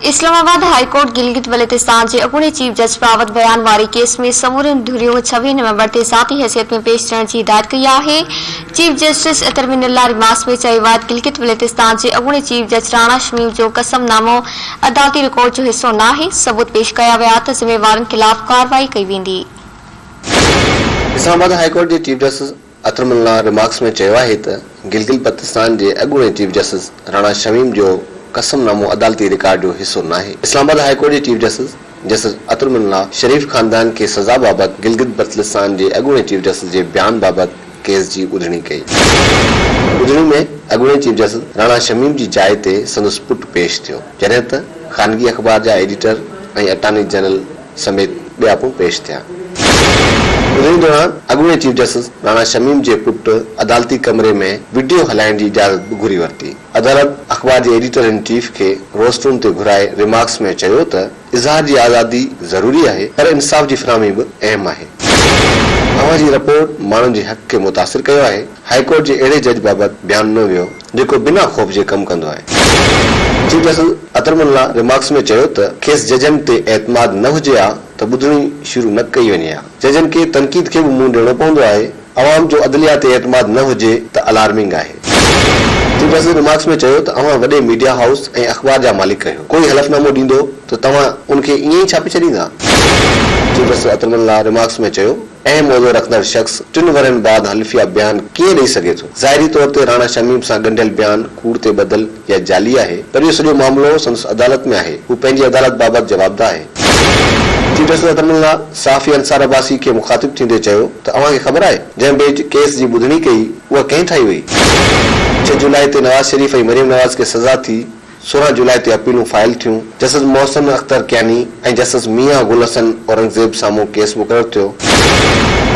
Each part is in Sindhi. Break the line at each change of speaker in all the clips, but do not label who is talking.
اسلام آباد هاء ڪورٽ گلگت بلتستان جي اڳوڻي چيف جج بابت بيان واري ڪيس ۾ سموريون ڌريون 26 نومبر تي ذاتي حيثيت ۾ پيش ٿيڻ جي هدايت ڪئي آهي. Chief justice Athar Minallah remarks ۾ چيو آهي ته گلگت بلتستان جي اڳوڻي چيف جج راڻا شميم جو قسم نامو عدالتي رڪارڊ جو حصو ناهي، ثبوت پيش ڪيا ويا ته ذميوارن خلاف ڪارروائي ڪئي ويندي.
اسلام آباد هاء ڪورٽ جي chief justice Athar Minallah remarks ۾ چيو آهي ته گلگت بلتستان جي اڳوڻي چيف جسٽس راڻا شميم جو قسم نامو عدالتي رڪارڊ جو حصو ناهي. اسلام آباد هاء ڪورٽ جي chief justice justice Athar Minallah Sharif خاندان کي سزا بابت گلگت بلتستان جي اڳوڻي چيف جسٽس جي بيان بابت ڪيس جي ٻڌڻي ڪئي. ٻڌڻي ۾ اڳوڻي چيف جسٽس راڻا شميم جي جاء تي سندس پٽ پيش ٿيو، جڏهن ته خانگي اخبار جا ايڊيٽر ۽ اٽارني جنرل سميت ٻيا پڻ پيش ٿيا. ٻڌڻي دوران اڳوڻي چيف جسٽس راڻا شميم جي پٽ عدالتي ڪمري ۾ وڊيو هلائڻ جي اجازت به گهري ورتي. عدالت اخبار جي ايڊيٽر ان چيف کي روسٽروم تي گهرائي ريمارڪس ۾ چيو ته اظهار جي آزادي ضروري آهي پر انصاف جي فراهمي به اهم آهي. اوهان جي رپورٽ ماڻهن جي حق کي متاثر ڪيو آهي. هاء ڪورٽ جي اهڙي جج بابت بيان ڏنو ويو جيڪو بنا خوف جي ڪم ڪندو آهي. Chief justice Athar Minallah remarks ۾ چيو ته کيس ججن تي اعتماد نه هجي ها ته ٻڌڻي شروع نه ڪئي وڃي ها، ججن کي تنقيد کي به منهن ڏيڻو پوندو آهي، عوام جو عدليه تي اعتماد نه هجي ته الارمنگ آهي. چيف جسٽس ريمارڪس ۾ چيو ته اوهان وڏي ميڊيا هائوس ۽ اخبار جا مالڪ آهيو، ڪوئي حلف نامو ڏيندو ته توهان ان کي ائين ئي ڇاپي ڇڏيندا؟ Chief justice Athar Minallah remarks ۾ چيو اهم عهدو رکندڙ شخص ٽن ورهين بعد حلفيه بيان ڪيئن ڏئي سگهي ٿو؟ ظاهري طور تي راڻا شميم سان ڳنڍيل بيان ڪوڙ تي ٻڌل يا جعلي آهي پر اهو سڄو معاملو سندس عدالت ۾ آهي، هو پنهنجي عدالت بابت جوابده آهي. چيف جسٽس اطهر من الله صحافي انصار عباسي کي مخاطب ٿيندي چيو ته اوهان کي خبر آهي جنهن بينچ ڪيس جي ٻڌڻي ڪئي اها ڪنهن ٺاهي هئي؟ 6 جولاء تي نواز شريف ۽ مريم نواز کي سزا ٿي، 16 جولاء تي اپيلون فائل ٿيون، جسٽس محسن اختر ڪياني ۽ جسٽس ميان گل حسن اورنگزيب سامهون ڪيس مقرر ٿيو.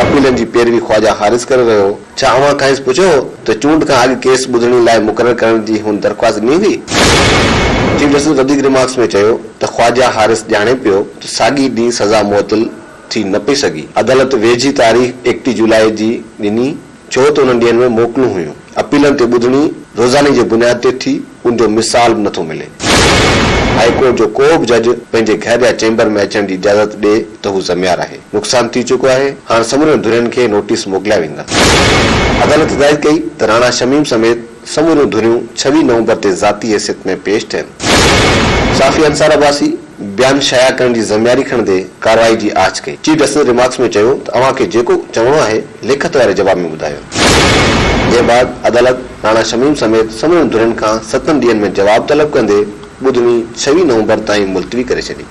اپيلن جي پيروي خواجه حارث ڪري رهيو هو. ڇا اوهان کانئس پڇيو هو ته چونڊ کان اڳ ڪيس ٻڌڻي لاء مقرر ڪرڻ جي هن درخواست ڏني هئي؟ چيف جسٽس وڌيڪ ريمارڪس ۾ چيو ته خواجه حارث ڄاڻي پيو ته ساڳئي ڏينهن سزا معطل ٿي نه پئي سگهي. عدالت ويجهي تاريخ 31 جولاء جي ڏني. ڇو ته انهن ڏينهن ۾ موڪلون هيون. اپيلن تي ٻڌڻي روزاني جي بنياد تي ٿي، ان جو مثال به نٿو ملي. هاء ڪورٽ جو ڪو به جج پنهنجي گهر يا چيمبر ۾ اچڻ جي اجازت ڏئي ته هو ذميوار آهي. نقصان ٿي چڪو آهي، هاڻ سمورين ڌرين کي نوٽيس موڪليا ويندا. عدالت هدايت ڪئي ته راڻا شميم سميت سموريون ڌريون 26 نومبر تي ذاتي حيثيت ۾ پيش ٿين. صحافي انصار عباسي بيان شايع ڪرڻ جي ذميواري کڻندي ڪارروائي جي آڇ ڪئي. چيف جسٽس ريمارڪس ۾ چيو ته اوهان کي جيڪو چوڻو آهي لکت واري جواب ۾ ٻڌايو. جنهن بعد عدالت راڻا شميم سميت سمورين ڌرين کان ستن ڏينهن ۾ جواب طلب ڪندي ٻڌڻي 26 نومبر تائين ملتوي ڪري ڇڏي.